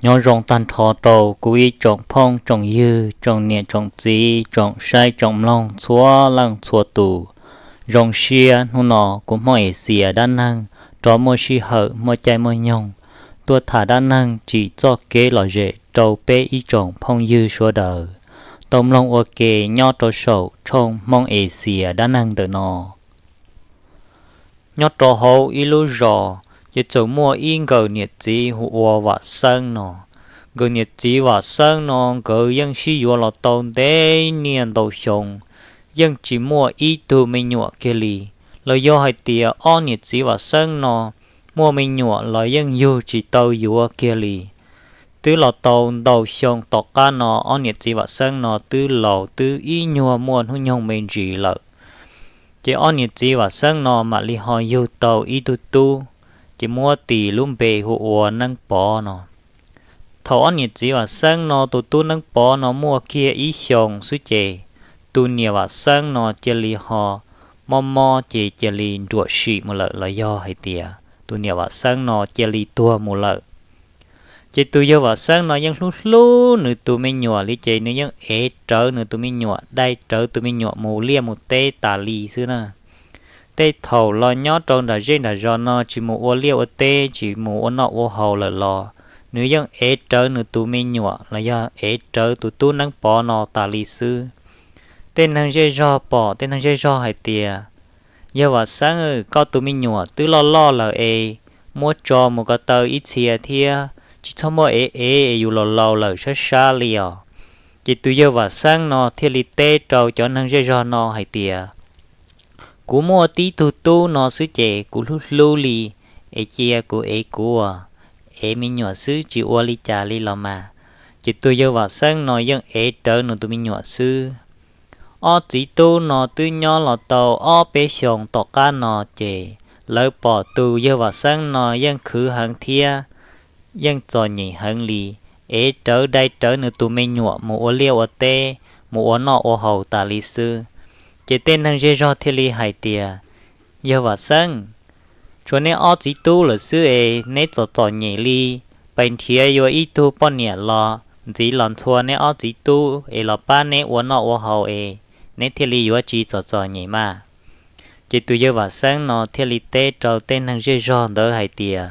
Nyob zoo tag nrho rau kuv ib tsoom phooj tsoom ywg, tsoom niam tsoom txiv, tsoom saib tsoom mloog txhua leej txhua tus. Zoo siab hnub no kuv Hmoob Exias dab neeg rov muaj sij hawm muaj caij muaj nyoog tuaj tham dab neeg tsim txoj kev lom zem rau peb ib tsoom phooj ywg sawv daws tau mloog ua ke nyob rau saum tshooj Hmoob Exias dab neeg ntawm no. Nyob rau hauv ib lub zos, ces txawm muaj ib nkawm niam txiv hu ua Vam Xeeb no. Nkawm niam txiv Vam Xeeb no nkawd yeej sib yuav los tau ntev niaj ntau xyoo, yeej tsis muaj ib tug me nyuam kiag li. Los yog hais tias ob niam txiv Vam Xeeb no muaj me nyuam los yeej yug tsis tau yuav kiag li. Twb los tau ntau xyoo tom qab no ob niam txiv Vam Xeeb no twb laus twb ib nyuag muaj hnub nyoog me ntsis lawm. Ces ob niam txiv Vam Xeeb no mam li ho yug tau ib tug tub, ces muab tis lub npe hu ua Neeb Pov no. Thaum ob niam txiv Vam Xeeb no tus tub Neeb Pov no muaj kiag ib xyoos xwb ces tus niam Vam Xeeb no cia li ho mob mob ces cia li nruam sim mus lawm los yog hais tias tus niam Vam Xeeb no cia li tuag mus lawm. Ces tus yawg Vam Xeeb no yeej hlub hlub nws tus me nyuam li ces nws yeej ev rawv nws tus me nyuam, dai rawv tus me nyuam mus liaj mus teb tas li xwb na. Tej thaum los nyob rau nram zej nram zos no tsis mus ua liaj ua teb tsis mus ua noj ua haus lawm los nws yeej ev rawv nws tus me nyuam los yog ev rawv tus tub Neeb Pov no tas li xwb. Tej neeg zej zog pom, tej neeg zej zog hais tias, Yawg Vam Xeeb, koj tus me nyuam twb loj loj lawm es muab tso mus ko taw ib txhia thiab, tsis txhob muaj ev ev es yus los laus lawm sab sab li os. Ces tus yawg Vam Xeeb no thiaj li teb rau cov neeg zej zog no hais tias, Kuv muaj tib tug tub no xwb ces kuv hlub hlub li, es cia kuv ev kuv ua, ev me nyuam xwb tsis ua li cas li los mas. Ces tus yawg Vam Xeeb no yeej ev rawv nws tus me nyuam xwb. Ob txiv tub no twb nyob los tau ob peb xyoos tom qab no ces lawv pom tus yawg Vam Xeeb no yeej khwv heev thiab yeej txom nyem heev li, ev rawv dai rawv nws tus me nyuam mus ua liaj ua teb, mus ua noj ua haus tas li xwb. Ces tej neeg zej zog thiaj li hais tias, Yawg Vam Xeeb, tshuav neb ob txiv tub lawm xwb es neb txom txom nyem li, pais nrhiav yuav ib tug poj niam los ntxiv los ntxhua neb ob txiv tub es los pab neb ua noj ua haus es neb thiaj li yuav tsis txom txom nyem mas. Ces tus yawg Vam Xeeb no thiaj li teb rau tej neeg zej zog ntawd hais tias,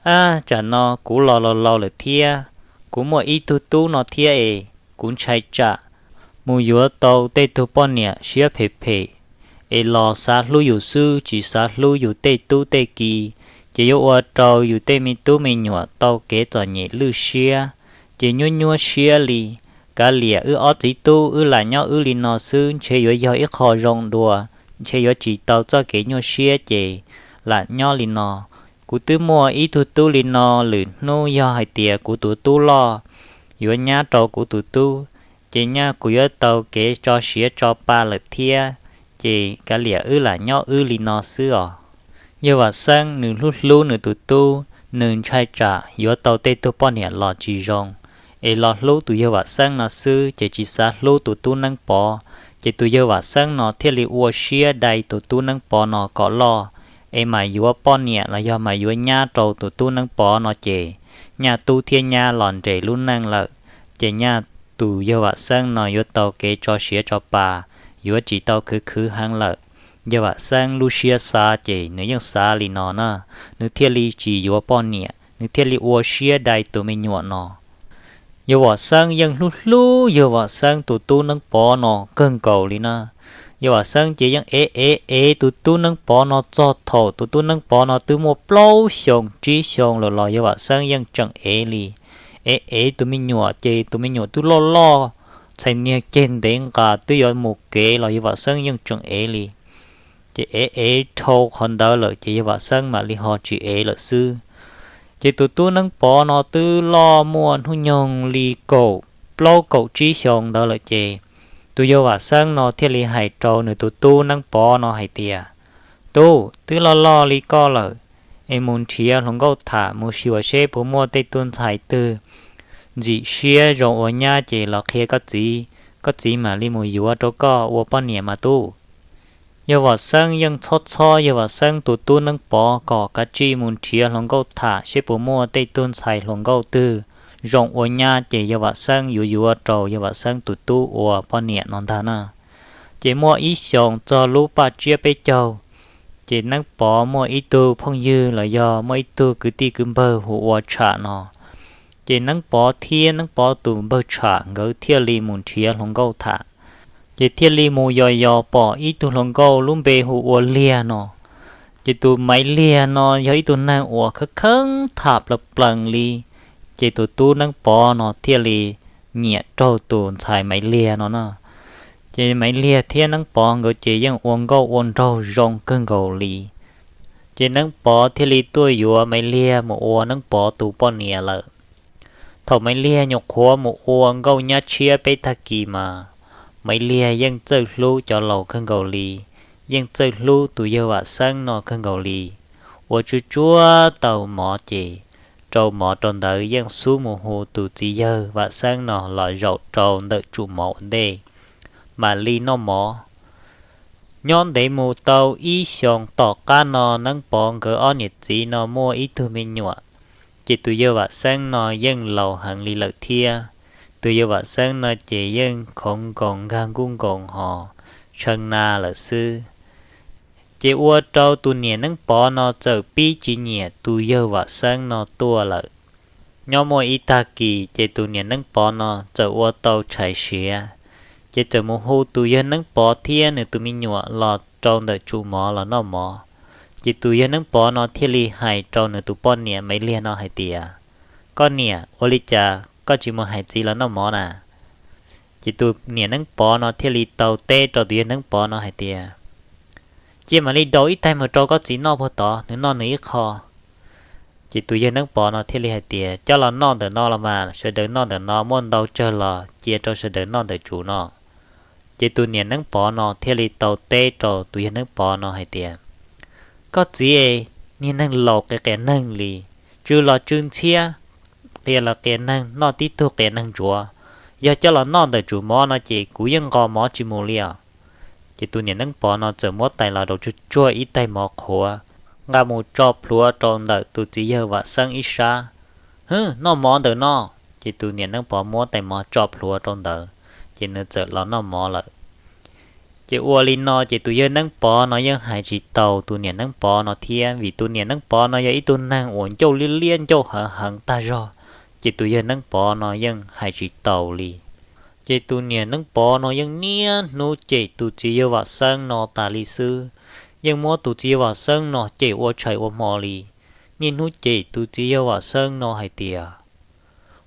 Ab, tsam no kuv los laus laus lawm thiab, kuv muaj ib tug tub no thiab es kuv ntshai tsam mus yuav tau tej tug poj niam siab phem phem es los xav hlub yus xwb tsis xav hlub yus tej tub tej ki, ces yuav ua rau yus tej me tub me nyuam tau kev txom nyem lwj siab, ces nyuaj nyuaj siab li. Kav liam wb ob txiv tub wb lam nyob wb li no xwb ntshe yuav yog ib qho zoo dua, ntshe yuav tsis tau txoj kev nyuaj siab ces lam nyob li no. Kuv twb muaj ib tug tub li no, lwm hnub yog hais tias kuv tus tub loj yuav nyab rau kuv tus tub, ces nyaj kuv yuav tau kev tso siav tso pa lawm thiab, ces kav liam wb lam nyob wb li no xwb os. Yawg Vam Xeeb nws hlub hlub nws tus tub, nws ntshai tsam yuav tau tej tug poj niam los tsis zoo, es los hlub tus yawg Vam Xeeb no xwb ces tsis xav hlub tus tub Neeb Pov. Ces tus yawg Vam Xeeb no thiaj li ua siab dai tus tub Neeb Pov no kom loj, es mas yuav poj niam los yog mas yuav nyab rau tus tub Neeb Pov no ces nyaj tub thiab nyab los nres lub neej lawm, ces nyaj tus yawg Vam Xeeb no yuav tau kev tso siav tso pa, yuav tsis tau khwv khwv heev lawm. Yawg Vam Xeeb lub siab xav ces nws yeej xav li no na, nws thiaj li tsis yuav poj niam, nws thiaj li ua siab dai tus me nyuam no. Yawg Vam Xeeb yeej hlub hlub yawg Vam Xeeb tus tub Neeb Pov no kawg nkaus li na. Yawg Vam Xeeb ces yeej ev ev ev tus tub Neeb Pov no txog thaum tus tub Neeb Pov no twb muaj plaub xyoos tsib xyoos lawm los yawg Vam Xeeb yeej tseem ev li. Ev ev tus me nyuam ces tus me nyuam twb loj loj, txhais niag ceg ntev nqa twb yuav mus kev los yawg Vam Xeeb yeej tseem ev li. Ces ev ev dhau qhov ntawd lawm ces yawg Vam Xeeb mam li ho tsis ev lawm xwb. Ces tus tub Neeb Pov no twb loj muaj hnub nyoog li kaum plaub kaum tsib xyoos ntawd lawm ces tus yawg Vam Xeeb no thiaj li hais rau nws tus tub Neeb Pov no hais tias, Tub, twb loj loj li koj lawm, es mus nrhiav hluas nkauj tham mus xyuas seb puas muaj tej tub ntxhais twg ntxim siab zoo ua nyab ces los qhia koj txiv, koj txiv mam li mus yuav rau koj ua poj niam mas tub. Yawg Vam Xeeb yeej txhob txhob yawg Vam Xeeb tus tub Neeb Pov kom kav tsij mus nrhiav hluas nkauj tham seb puas muaj tej tug ntxhais hluas nkauj twg zoo ua nyab ces yawg Vam Xeeb yuav yuav rau yawg Vam Xeeb tus tub ua poj niam no ntag na. Ces muaj ib xyoos txog lub paj tsiab peb caug, ces Neeb Pov muaj ib tug phooj ywg los yog muaj ib tug kwv tij kwv npawg hu ua Tsham no. Ces Neeb Pov thiab Neeb Pov tus npawg Tsham nkawd thiaj li mus nrhiav hluas nkauj tham. Ces thiaj li mus yos yos pom ib tug hluas nkauj lub npe hu ua Liag no. Ces tus Maiv Liag no yog ib tug neeg uas kheev kheev tham plaws plees li. Ces tus tub Neeb Pov no thiaj li nyiam raug tus ntxhais Maiv Liag no na. Ces Maiv Liag thiab Neeb Pov nkawd ces yeej ua nkauj ua nraug zoo kawg nkaus li. Ces Neeb Pov thiaj li tuaj yuav Maiv Liag mus ua Neeb Pov tus poj niam lawm. Thaum Maiv Liag nyuam qhuav mus ua nkauj nyab tshiab peb tag kis mas, Maiv Liag yeej txawj hlub cov laus kawg nkaus li, yeej txawj hlub tus yawg Vam Xeeb no kawg nkaus li. Ua tsuag tsuag tau mov ces rau mov rau ntawd yeej xub mus hu tus txiv yawg Vam Xeeb no los zaum rau ntawm tsum mov ua ntej mam li noj mov. Nyob ntev mus tau ib xyoos tom qab no Neeb Pov nkawd ob niam txiv no muaj ib tug me nyuam. Ces tus yawg Vam Xeeb no yeej laus heev li lawm thiab. Tus yawg Vam Xeeb no ces yeej khoov nkoos nkag nkuj nkoos hos tshee na lawm xwb. Ces ua rau tus niam Neeb Pov no txawm pib tsis nyiam tus yawg Vam Xeeb no tuaj lawm. Nyob muaj ib tag kis ces tus niam Neeb Pov no txawm ua tau tshais siav, ces txawm mus hu tus yawg Neeb Pov thiab nws tus me nyuam los rau ntawm tsum mov los noj mov. Ces tus yawg Neeb Pov no thiaj li hais rau nws tus poj niam Maiv Liag no hais tias, Koj niam, ua li cas koj tsis mus hais txiv los noj mov na? Ces tus niam Neeb Pov no thiaj li tau teb rau tus yawg Neeb Pov no hais tias, Cia mam li daus ib taig mus rau koj txiv noj puag tod, nws noj nws ib qho. Ces tus yawg Neeb Pov no thiaj li hais tias, Coj los noj ntawm no los mas, sawv daws noj ntawm no, muaj ntau tsawg los cia rau sawv daws noj ntawm tsum no. Ces tus niam Neeb Pov no thiaj li tau teb rau tus yawg Neeb Pov no hais tias, Koj txiv es, niag neeg laus qias qias neeg li, tsw los tsw ntxhiab, qias los qias neeg, noj tib tug qias neeg ntsuav. Yog coj los noj ntawm tsum mov no ces kuv yeej nqos mov tsis mus li os. Ces tus niam Neeb Pov no txawm muab tais los rau tsuag tsuag ib taig mov qhuav, nqa mus tso plhuav rau ntawm tus txiv yawg Vam Xeeb ib sab. Hwb, noj mov ntawm no. Ces tus niam Neeb Pov muab tais mov tso plhuav rau ntawd, ces nws txawm los noj mov lawm. Ces ua li no ces tus yawg Neeb Pov no yeej hais tsis taus tus niam Neeb Pov no thiab, vim tus niam Neeb Pov no yog ib tug neeg uas ncauj liab liab ncauj heev heev tag zog, ces tus yawg Neeb Pov no yeej hais tsis taus li. Ces tus niam Neeb Pov no yeej niaj hnub cem tus txiv yawg Vam Xeeb no tas li xwb, yeej muab tus txiv yawg Vam Xeeb no cem ua tshais ua hmo li. Niaj hnub cem tus txiv yawg Vam Xeeb no hais tias,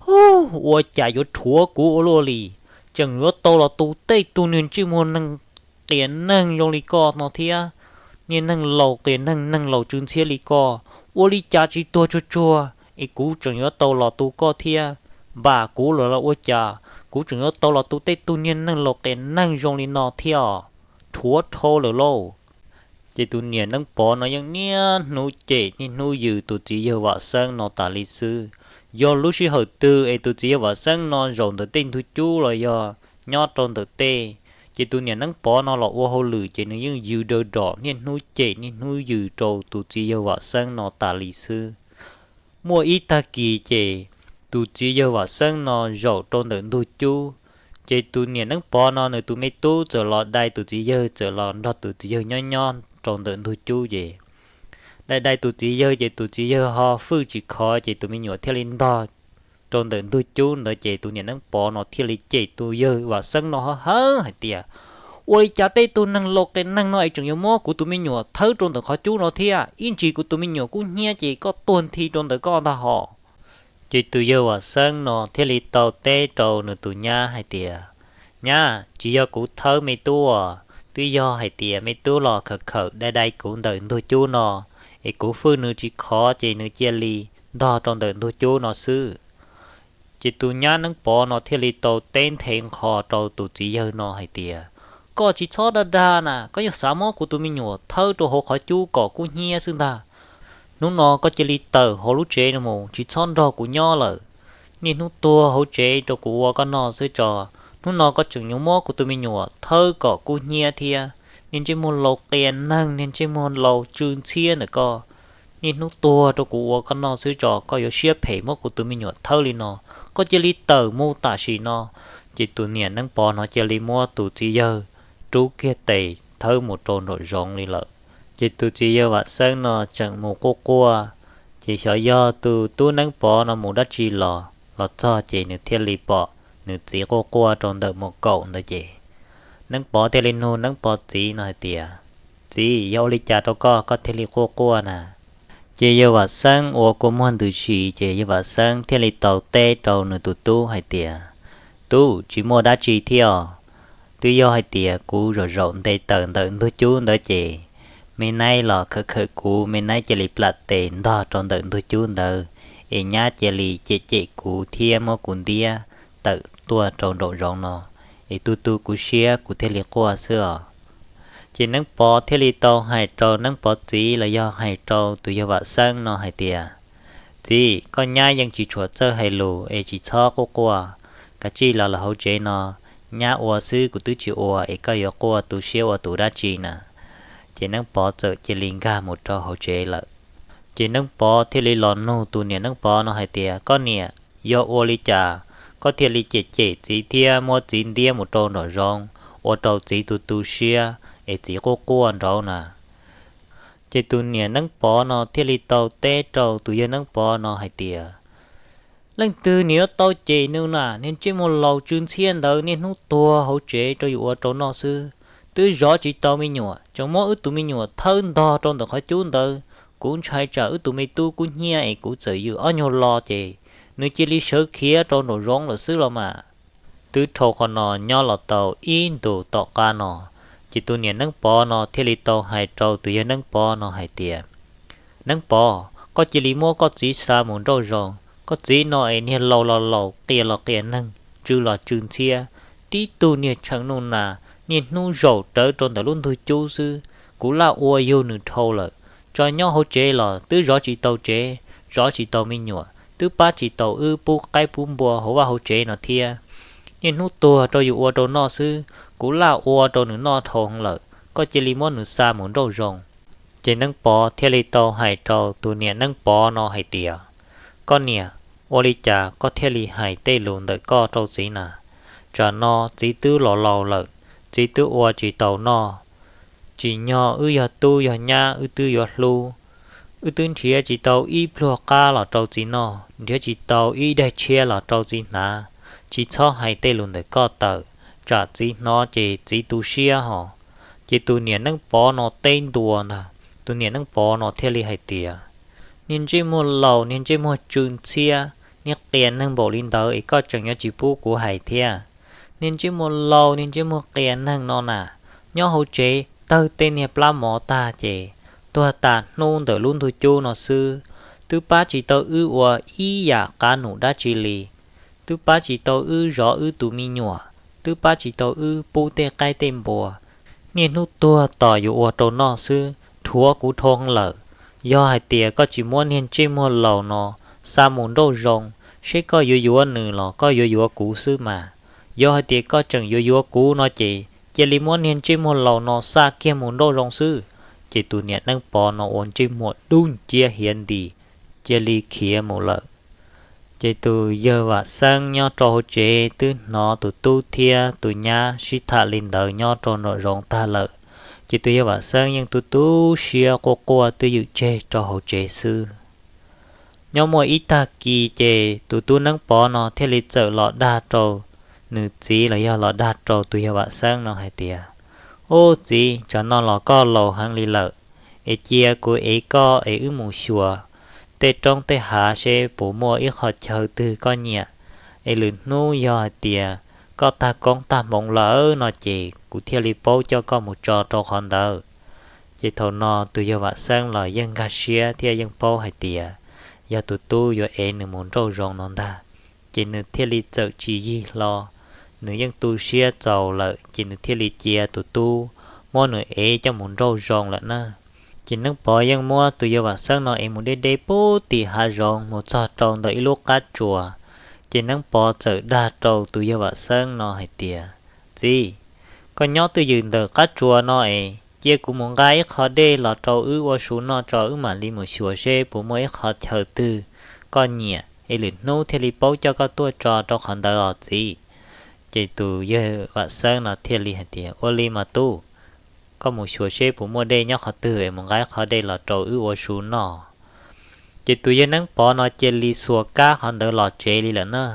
Hu, ua cas yuav rhuav kuv ua luaj li, tseem yuav tau los tu tej tug niag ntsej muag neeg qias neeg zoo li koj no thiab, niag neeg laus qias neeg, neeg laus tsw ntxhiab li koj, ua li cas tsis tuag tsuag tsuag es kuv tseem yuav tau los tu koj thiab? Npam kuv los los ua cas kuv tseem yuav tau los tu tej tug niag neeg laus qias neeg zoo li no thiab os? Rhuav dhau lawm lauj. Ces tus niam Neeb Pov no yeej niaj hnub cem niaj hnub yws tus txiv yawg Vam Xeeb no tas li xwb. Yog lub sij hawm twg es tus txiv yawg Vam Xeeb no zaum ntawm tej ntug cub los yog nyob rau ntawm tej, ces tus niam Neeb Pov no los ua hauj lwm ces nws yeej yws daws rom niaj hnub cem niaj hnub yws rau tus txiv yawg Vam Xeeb no tas li xwb. Muaj ib tag kis ces tus txiv yawg Vam Xeeb no zaum rau ntawm ntug cub, ces tus niam Neeb Pov no nws tus me tub txawm los dai tus txiv yawg, txawm los nrog tus txiv yawg nyob nyob rau ntawm ntug cub ces dai dai tus txiv yawg ces tus txiv yawg ho fwj tsis khov ces tus me nyuam thiaj li ntog rau ntawm ntug cub ntawd ces tus niam Neeb Pov no thiaj li cem tus yawg Vam Xeeb no hawv hawv hais tias, Ua li cas tej tug neeg laus qias neeg no es tseem yuav muab kuv tus me nyuam thawb rau ntawm qhov cub no thiab? Ib ntsis kuv tus me nyuam kub hnyiab ces koj tuag nthi rau ntawm koj ntag hos. Ces tus yawg Vam Xeeb no thiaj li tau teb rau nws tus nyab hais tias, Nyab, tsis yog kuv thawb me tub os, twb yog hais tias me tub los khawm khawm dai dai kuv ntawm ntug cub no, es kuv fwj nws tsis khov ces nws cia li ntog rau ntawm ntug cub no xwb. Ces tus nyab Neeb Pov no thiaj li tau teb nthe nqho rau tus txiv yawg no hais tias, Koj tsis txhob dag dag na, koj yeej xav muab kuv tus me nyuam thawb rau hauv qhov cub kom kub hnyiab xwb ntag. Hnub no koj cia li tawm hauv lub tsev no mus, tsis txhob nrog kuv nyob lawm. Niaj hnub tuag hauv tsev rau kuv ua koj noj xwb tso, hnub no koj tseem yuav muab kuv tus me nyuam thawb kom kub hnyiab thiab. Niag ntsej muag laus qias neeg, niag ntsej muag laus tsw ntxhiab ntawm koj, niaj hnub tuag rau kuv ua koj noj xwb tso, koj yuav siab phem muab kuv tus me nyuam thawb li no. koj cia li tawm mus tam sim no. Ces tus niam Neeb Pov no cia li muab tus txiv yawg rub kiag tes thawb mus rau nraum zoov li lawm. Ces tus txiv yawg Vam Xeeb no tseem mus quaj quaj, ces xyov yog tus tub Neeb Pov no mus dab tsi los, los txog ces nws thiaj li pom nws txiv quaj quaj rau ntawm mus kaum ntawd ces Neeb Pov thiaj li nug Neeb Pov txiv no hais tias, Txiv, yog ua li cas rau koj, koj thiaj li quaj quaj na? Ces yawg Vam Xeeb ua kua muag ntws si, ces yawg Vam Xeeb thiaj li tau teb rau nws tus tub hais tias, Tub, tsis muaj dab tsi thiab os. Twb yog hais tias kuv zaum zaum nte taws ntawm ntug cub ntawd ces me naib los khawm khawm kuv, me naib cia li plam tes ntog rau ntawm ntug cub ntawd, es nyab cia li cem cem kuv thiab muab kuv ntiab tawm tuaj rau nraum zoov no, es tu tu kuv siab kuv thiaj li quaj xwb os. Ces Neeb Pov thiaj li tau hais rau Neeb Pov txiv los yog hais rau tus yawg Vam Xeeb no hais tias, Txiv, koj nyab yeej tsis tshua txawj hais lus es tsis txhob quaj quaj. Kav tsij los lawm hauv tsev no, nyab ua xwb kuv twb tsis ua es koj yuav quaj tu siab ua tus dab tsi na? Ces Neeb Pov txawm cia li nkag mus rau hauv tsev lawm. Ces Neeb Pov thiaj li los nug tus niam Neeb Pov no hais tias, Koj niam, yog ua li cas koj thiaj li cem cem txiv thiab muab txiv ntiab mus rau nraum zoov, ua rau txiv tu tu siab es txiv quaj quaj nraud na? Ces tus niam Neeb Pov no thiaj li tau teb rau tus yawg Neeb Pov no hais tias, Leej twg niam yuav tau cem nws na? Niag ntsej muag laus tsw ntxhiab ntawd niaj hnub tuag hauv tsev rau yus ua rau noj xwb, twb zov tsis tau me nyuam, tseem muab wb tus me nyuam thawb ntog rau ntawm qhov cub ntawd. Kuv ntshai tsam wb tus me tub kub hnyiab es kuv txawm yws ob nyuag lo ces nws cia li sawv khiav rau nraum zoov lawm xwb los mas. Twb dhau qhov no nyob los tau ib ntus tom qab no, ces tus niam Neeb Pov no thiaj li tau hais rau tus yawg Neeb Pov no hais tias, Neeb Pov, koj cia li muab koj txiv xa mus nrauj zoov. Koj txiv no es niag laus los laus, qias los qias neeg, tsw los tsw ntxhiab, tib tug niag tsheej nuj nas niaj hnub zaum rawv rau ntawm lub ntug cub xwb. Kuv laj ua yug nws dhau lawm, tso nyob hauv tsev los twb zov tsis tau tsev, zov tsis tau me nyuam, twb pab tsis tau wb pub qaib pub npua hauv vaj hauv tsev no thiab. Niaj hnub tuag rau yus ua rau noj xwb, kuv laj ua rau nws noj dhau heev lawm, koj cia li muab nws xa mus nrauj zoov. Ces Neeb Pov thiaj li tau hais rau tus niam Neeb Pov no hais tias, Koj niam, ua li cas koj thiaj li hais tej lus ntawm koj rau txiv na? Tsam no txiv twb los laus lawm, txiv twb ua tsis tau noj. Tsim nyog wb yog tub yog nyab wb twb yuav hlub. Wb twb nrhiav tsis tau ib pluag qab los rau txiv noj, nrhiav tsis tau ib daig tshiab los rau txiv hnav. Tsis txhob hais tej lus ntawm koj tawm, tsam txiv hnov ces txiv tu siab hos. Ces tus niam Neeb Pov no teb ntua ntag, tus niam Neeb Pov no thiaj li hais tias, Niag ntsej muag laus, niag ntsej muag tsw ntxhiab, niag qias neeg npaum li ntawd es koj tseem yuav tsis pub kuv hais thiab? Niag ntsej muag laus, niag ntsej muag qias neeg no na, nyob hauv tsev tawg tej niag plab mov tag ces tuag tas hnub ntawm lub ntug cub no xwb, twb pab tsis tau wb ua ib yam qab num dab tsi li, twb pab tsis tau wb zov wb tus me nyuam, twb pab tsis tau wb pub tej qaib tej npua. Niaj hnub tuag tos yus ua rau noj xwb, dhuav kuv dhau heev lawm. Yog hais tias koj tsis muab niag ntsej muag laus no xa mus nrauj zoov, seb koj yuav yuav nws los koj yuav yuav kuv xwb mas. Yog hais tias koj tseem yuav yuav kuv no ces cia li muab niag ntsej muag laus no xa kiag mus nrauj zoov xwb. Ces tus niam Neeb Pov no ua ntsej muag dub nciab hiav nti, cia li khiav mus lawm. Ces tus yawg Vam Xeeb nyob rau hauv tsev twb hnov tus tub thiab tus nyab sib tham li ntawd nyob rau nraum zoov tag lawm, ces tus yawg Vam Xeeb yeej tu tu siab quaj quaj twb ywm tseg rau hauv tsev xwb. Nyob muaj ib tag kis ces tus tub Neeb Pov no thiaj li txawm los dag rau nws txiv los yog los dag rau tus yawg Vam Xeeb no hais tias, Ub txiv, tsam no los koj laus heev li lawm, es cia kuv ev koj es wb mus xyuas tej roob tej hav seb puas muaj ib qho chaw twg koj nyiam, es lwm hnub yog hais tias koj tag koob tag hmoov lawm no ces kuv thiaj li paub coj koj mus tso rau qhov ntawd. Ces thaum no tus yawg Vam Xeeb los yeej nkag siab thiab yeej paub hais tias yog tus tub yuav ev nws mus nrauj zoov no ntag, ces nws thiaj li txawm tsis yig hlo. Nws yeej tu siab txaus lawm ces nws thiaj li cia tus tub muab nws ev coj mus nrauj zoov lawm na. Ces Neeb Pov yeej muab tus yawg Vam Xeeb no ev mus deb deb puag tim hav zoov mus txog rau ntawm ib lub qab tsuas. Ces Neeb Pov txawm dag rau tus yawg Vam Xeeb no hais tias, Txiv, koj nyob twj ywm ntawm qab tsuas no es cia kuv mus nqa ib qho dej los rau wb ua su noj tso wb mam li mus xyuas seb puas muaj ib qho chaw twg koj nyiam es lwm hnub thiaj li paub coj koj tuaj tso rau qhov ntawd os txiv. Ces tus yawg Vam Xeeb no thiaj li hais tias, Ua li mas tub, koj mus xyuas seb puas muaj dej nyob qhov twg es mus nqa qhov dej los rau wb ua su noj. Ces tus yawg Neeb Pov no cia li xuas kab qhov ntawd los tsev li lawm na.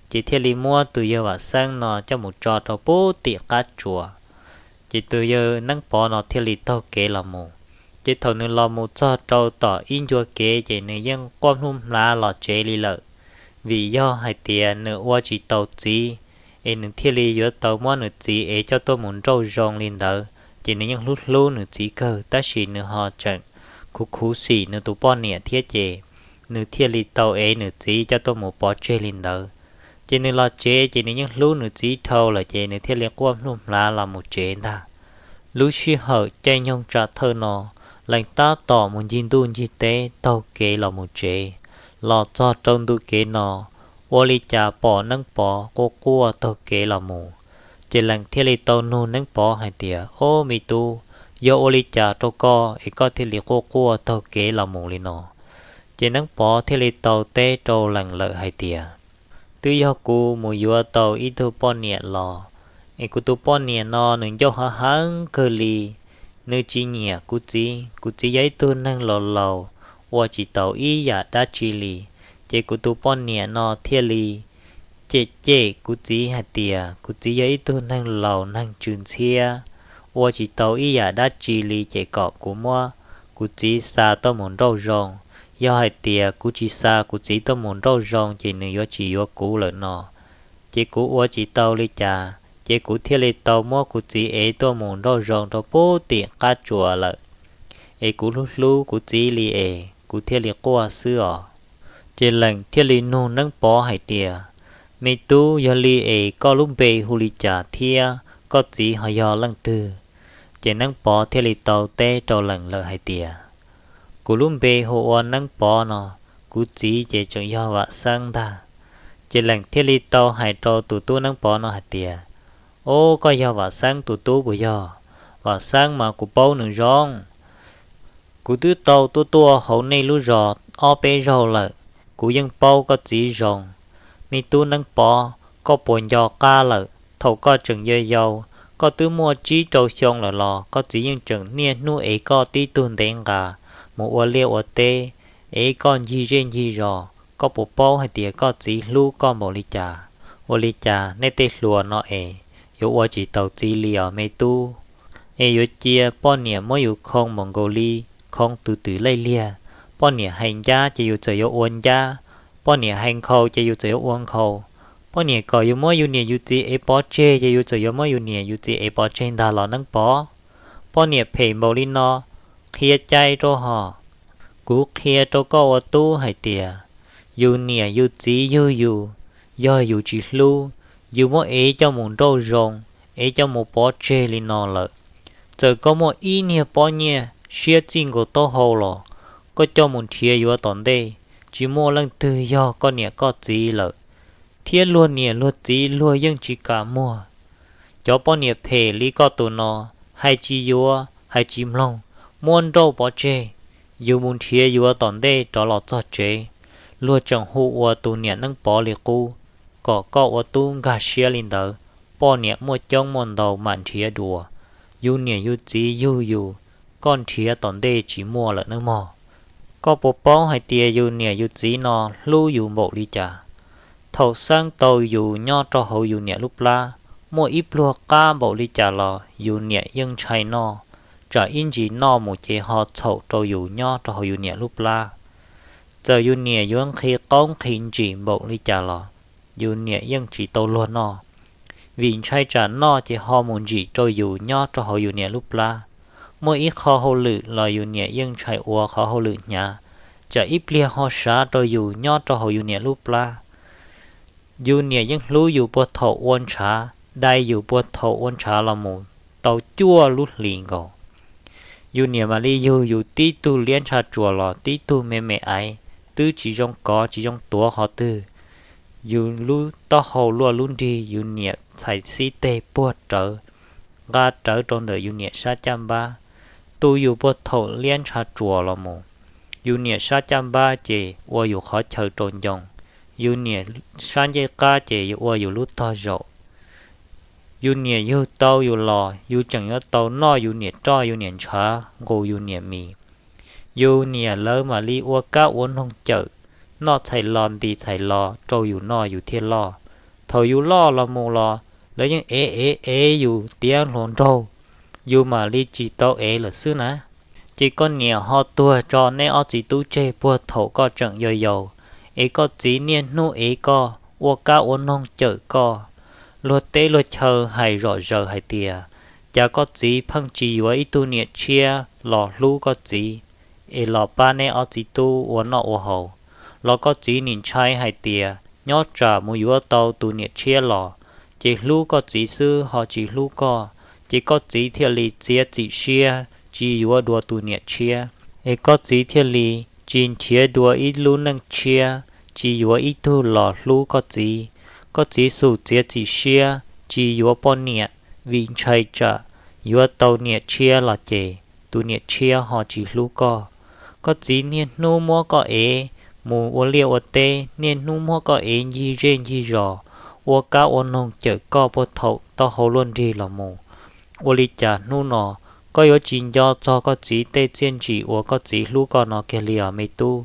Ces thiaj li muab tus yawg Vam Xeeb no coj mus tso rau puag tim qab tsuas. Ces tus yawg Neeb Pov no thiaj li taug kev los mus. Ces thaum nws los mus txog rau tom ib ncua kev ces nws yeej quaj mluj hmlav los tsev li lawm, vim yog hais tias nws ua tsis tau txiv, es nws thiaj li yuav tau muab nws txiv ev coj tuaj mus nrauj zoo li ntawd. Ces nws yeej hlub hlub nws txiv kawg, tab sis nws ho tseem khuv khuv xim nws tus poj niam thiab, ces nws thiaj li tau ev nws txiv coj tuaj mus pov tseg li ntawd. Ces nws los tsev ces nws yeej hlub nws txiv dhau lawm, ces nws thiaj li quaj mluj hmlav los mus tsev ntag. Lub sij hawm caij nyoog tsam thawj no, Lees tab tom mus ncig ntuj ncig teb taug kev los mus tsev. Los txog rau ntu kev no, ua li cas pom Neeb Pov quaj quaj taug kev los mus. Ces Lees thiaj li tau nug Neeb Pov hais tias, Ob, me tub, yog ua li cas rau koj es koj thiaj li quaj quaj taug kev los mus li no? Ces Neeb Pov thiaj li tau teb rau Lees lawm hais tias, Twb yog kuv mus yuav tau ib tug poj niam los, es kuv tus poj niam no nws ncauj heev heev kawg li. Nws tsis nyiam kuv txiv, kuv txiv yog ib tug neeg laus laus, ua tsis tau ib yam dab tsi li. Ces kuv tus poj niam no thiaj li cem cem kuv txiv hais tias kuv txiv yog ib tug neeg laus neeg tsw ntxhiab, ua tsis tau ib yam dab tsi li, ces kom kuv muab kuv txiv xa tuaj mus nrauj zoo. Yog hais tias kuv tsis xa kuv txiv tuaj mus nrauj zoo ces nws yuav tsis yuav kuv lawm no. Ces kuv ua tsis tau li cas, ces kuv thiaj li tau muab kuv txiv ev tuaj mus nrauj zoo rau puag tim qab tsuas lawm. Es kuv hlub hlub kuv txiv li es kuv thiaj li quaj xwb os. Ces Lees thiaj li nug Neeb Pov hais tias, Me tub, yog li es koj lub npe hu li cas thiab koj txiv ho yog leej twg? Ces Neeb Pov thiaj li tau teb rau Lees lawm hais tias, Kuv lub npe hu ua Neeb Pov no, kuv txiv ces tseem yog Vam Xeeb ntag. Ces Lees thiaj li tau hais rau tus tub Neeb Pov no hais tias, Ob, koj yog Vam Xeeb tus tub puas yog? Vam Xeeb mas kuv paub nws zoo. Kuv twb tau tuaj tuaj hauv nej lub zos ob peb zaug lawm, kuv yeej paub koj txiv zoo. Me tub Neeb Pov, koj puas nco qab lawm, thaum koj tseem yau yau, koj twb muaj tsib rau xyoo lawm los koj txiv yeej tseem niaj hnub ev koj tib tug ntev nqa mus ua liaj ua teb, ev koj ncig zej ncig zos. Koj puas paub hais tias koj txiv hlub koj npaum li cas? Ua li cas nej tej hluas no es yuav ua tsis tau txiv li os me tub? Es yuav cia poj niam muab yus khoo npaum nkaus li khoo tus twm laij liag. Poj niam hais ncab ces yus txawm yuav ua ncab, poj niam hais nkhaus ces yus txawm yuav ua nkhaus. Poj niam kom yus muab yus niam yus txiv ev pov tseg ces yus txawm yuav muab yus niam yus txiv ev pov tseg ntag los Neeb Pov. Poj niam phem npaum li no, qhia cai rau hos. Kuv qhia rau koj ua tub hais tias, yus niam yus txiv yug yus, yog yus tsis hlub, yus muab ev coj mus nrauj zoo, ev coj mus pov tseg li no lawm, txawm koj muaj ib niag pob nyiaj siab txij nkaus taub hau los, koj coj mus nrhiav yuav tom ntej, tsis muaj leej twg yog koj niam koj txiv lawm. Thiab luag niam luag txiv luag yeej tsis kam muag. Cov poj niam phem li koj tus no, hais tsis yuav hais tsis mloog, muab nrauj pov tseg, yus mus nrhiav yuav tom ntej rov los txog tsev, luag tseem hu ua tus niam Neeb Pov li qub. Kom koj ua tub nkag siab li ntawd, poj niam muaj coob muaj ntau mam nrhiav dua. Yus niam yus txiv yug yus, koj nrhiav tom ntej tsis muaj lawm nawb mog. Koj puas paub hais tias yus niam yus txiv no hlub yus npaum li cas? Thaum xeeb tau yus nyob rau hauv yus niam lub plab, muaj ib pluag qab npaum li cas los yus niam yeej ntshai noj, tsam ib ntsis noj mus ces ho txhaum rau yus nyob rau hauv yus niam lub plab. Txawm yus niam yuav nqhis qaub nqhis ntsim npaum li cas los yus niam yeej tsis tau luag noj, vim ntshai tsam noj ces ho mus ntsim rau yus nyob rau hauv yus niam lub plab. Muaj ib qho hauj lwm los yus niam yeej ntshai ua qhov hauj lwm hnyav, tsam ib pliag ho sav rau yus nyob rau hauv yus niam lub plab. Yus niam yeej hlub yus puag thaum ua ntshav, dai yus puag thaum ua ntshav los mus tau cuaj lub hlis nkaus. Yus niam mam li yug yus tib tug liab ntsha tsuas los tib tug me me aiv, twb tsis zoo kov tsis zoo tuav qhov twg. Yus lub taub hau luaj lub nrig, yus niam txhais xib teg puag rawv, nqa rawv rau ntawm yus niam sab caj npab, tu yus puag thaum liab ntsha tsuas los mus. Yus niam sab caj npab ces ua yus qhov chaw rau ncoo, yus niam sab ncej qab ces yuav ua yus lub tog zaum. Yus niam yug tau yus los yus tseem yuav tau noj yus niam roj yus niam ntshav nqus yus niam mis. Yus niam lawv mam li ua kab ua noog cawm, noj txhais los nti txhais los rau yus noj yus thiaj loj. Thaum yus loj los mus los lawv yeej ev ev ev yus tiav hluas nraug, yus mam li tsis tau ev lawm xwb na. Ces koj niam ho tuag tso neb ob txiv tub tseg puag thaum koj tseem yau yaus, es koj txiv niaj hnub ev koj ua kab ua noog cawm koj. Luag teb luag chaw hais zom zaws hais tias, cas koj txiv pheej tsis yuav ib tug niam tshiab los hlub koj txiv es los pab neb ob txiv tub ua noj ua haus, los koj txiv nim ntshai hais tias nyob tsam mus yuav tau tus niam tshiab los ces hlub koj txiv xwb ho tsis hlub koj, ces koj txiv thiaj li txiav txim siab tsis yuav dua tus niam tshiab, es koj txiv thiaj li tsis nrhiav dua ib lub neej tshiab, tsis yuav ib tug los hlub koj txiv. Koj txiv xum txiav txim siab tsis yuav poj niam vim ntshai tsam yuav tau niam tshiab los ces tus niam tshiab ho tsis hlub koj. Koj txiv niaj hnub muab koj ev mus ua liaj ua teb, niaj hnub muab koj ev ncig zej ncig zos, ua kab ua noog cawm koj puag thaum taub hau luaj nrig los mus. Ua li cas hnub no koj yuav tsis nco txog koj txiv tej txiaj ntsim uas koj txiv hlub koj no kiag li os me tub?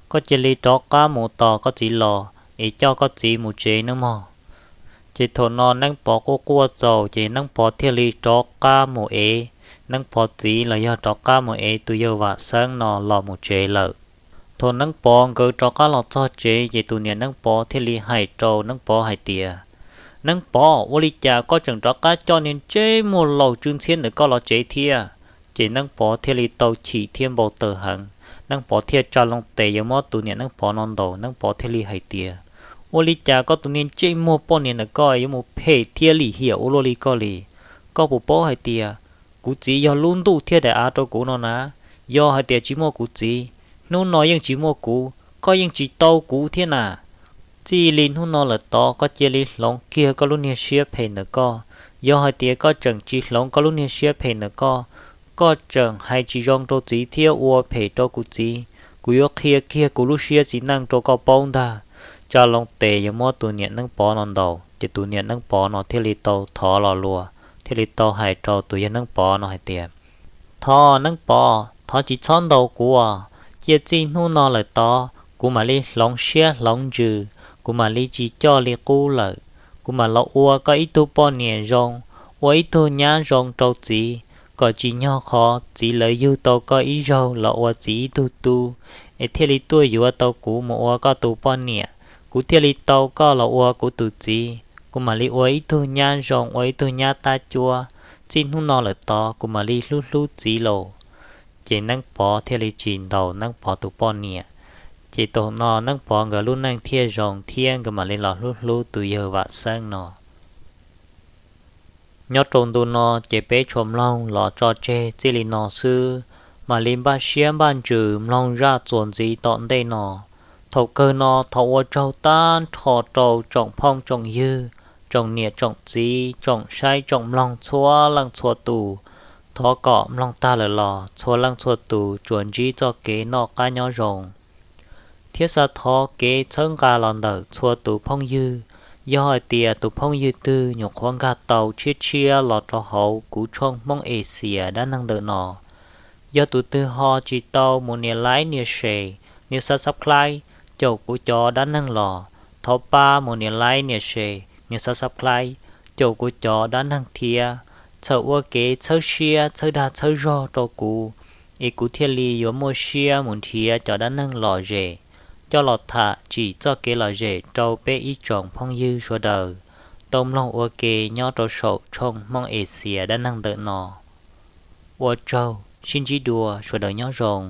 Koj cia li rov qab mus tos koj txiv los es coj koj txiv mus tsev nawb mog. Ces thaum no Neeb Pov quaj quaj txaus ces Neeb Pov thiaj li rov qab mus ev Neeb Pov txiv los yog rov qab mus ev tus yawg Vam Xeeb no los mus tsev lawm. Thaum Neeb Pov nkawd rov qab los txog tsev ces tus niam Neeb Pov thiaj li hais rau Neeb Pov hais tias, Neeb Pov, ua li cas koj tseem rov qab coj niag ntsej muag laus tsw ntxhiab ntawm koj los tsev thiab? Ces Neeb Pov thiaj li tau chim thiab npau taws heev. Neeb Pov thiaj tsa loo tes yuav muab tus niam Neeb Pov no ntaus, Neeb Pov thiaj li hais tias, Ua li cas koj tus niag ntsej muag poj niam ntawm koj yuav mus phem thiab lim hiam ua luaj li koj li? Koj puas paub hais tias kuv txiv yog lub ntuj thiab daim av rau kuv no na? Yog hais tias tsis muaj kuv txiv, hnub no yeej tsis muaj kuv, koj yeej tsis tau kuv thiab na. Txij li hnub no lawm tod koj cia li hloov kiag koj lub niag siab phem ntawm koj. Yog hais tias koj tseem tsis hloov koj lub niag siab phem ntawm koj, koj tseem hais tsis zoo rau txiv thiab ua phem rau kuv txiv, kuv yuav qhia kiag kuv lub siab txiv neej rau koj paub ntag. Tsa loo tes yuav muab tus niam Neeb Pov no ntaus, ces tus niam Neeb Pov no thiaj li tau thov los lus, thiaj li tau hais rau tus yawg Neeb Pov no hais tias, Thov Neeb Pov, thov tsis txhob ntaus kuv os. Cia txij hnub no lawm tod kuv mam li hloov siab hloov ntsws, kuv mam li tsis coj li qub lawm. Kuv mam los ua koj ib tug poj niam zoo, ua ib tug nyab zoo rau txiv, kom tsim nyog qhov txiv lawv yug tau koj ib zaug los ua txiv ib tug tub, es thiaj li tuaj yuav tau kuv mus ua koj tus poj niam. Kuv thiaj li tau koj los ua kuv tus txiv. Kuv mam li ua ib tug nyab zoo, ua ib tug nyab tab cuab. Txij hnub no lawm tod kuv mam li hlub hlub txiv lauj. Ces Neeb Pov thiaj li tsis ntaus Neeb Pov tus poj niam. Ces thaum no Neeb Pov nkawd lub neej thiaj zoo thiab nkawd mam li los hlub hlub tus yawg Vam Xeeb no. Nyob rau ntu no ces peb tsuas mloog los tso tseg txij li no xwb, mam li npaj siab npaj ntsws mloog zaj txuas ntxiv tom ntej no. Thaum kawg no thov ua tsaug tag nrho rau tsoom phooj tsoom ywg, tsoom niam tsoom txiv, tsoom saib tsoom mloog txhua leej txhua tus. Thov kom mloog tag lawm los txhua leej txhua tus tsuas ntsib txoj kev noj qab nyob zoo. Thiab xa thov kev txhawb nqa los ntawm txhua tus phooj ywg. Yog hais tias tus phooj ywg twg nyuam qhuav nkag tau tshiab tshiab los rau hauv kuv tshooj Hmoob Axias dab neeg ntawm no, yog tus twg ho tsis tau mus nias like nias share nias subscribe caum kuv cov dab neeg los, thov pab mus nias like nias share nias subscribe caum kuv cov dab neeg thiab. Txhawm ua kev txhawb siab txhawb dag txhawb zog rau kuv, es kuv thiaj li yuav muaj siab mus nrhiav cov dab neeg lom zem coj los tham tsim txoj kev lom zem rau peb ib tsoom phooj ywg sawv daws tau mloog ua ke nyob rau saum tshooj Hmoob Axias dab neeg ntawm no. Ua tsaug, sib ntsib dua, sawv daws nyob zoo.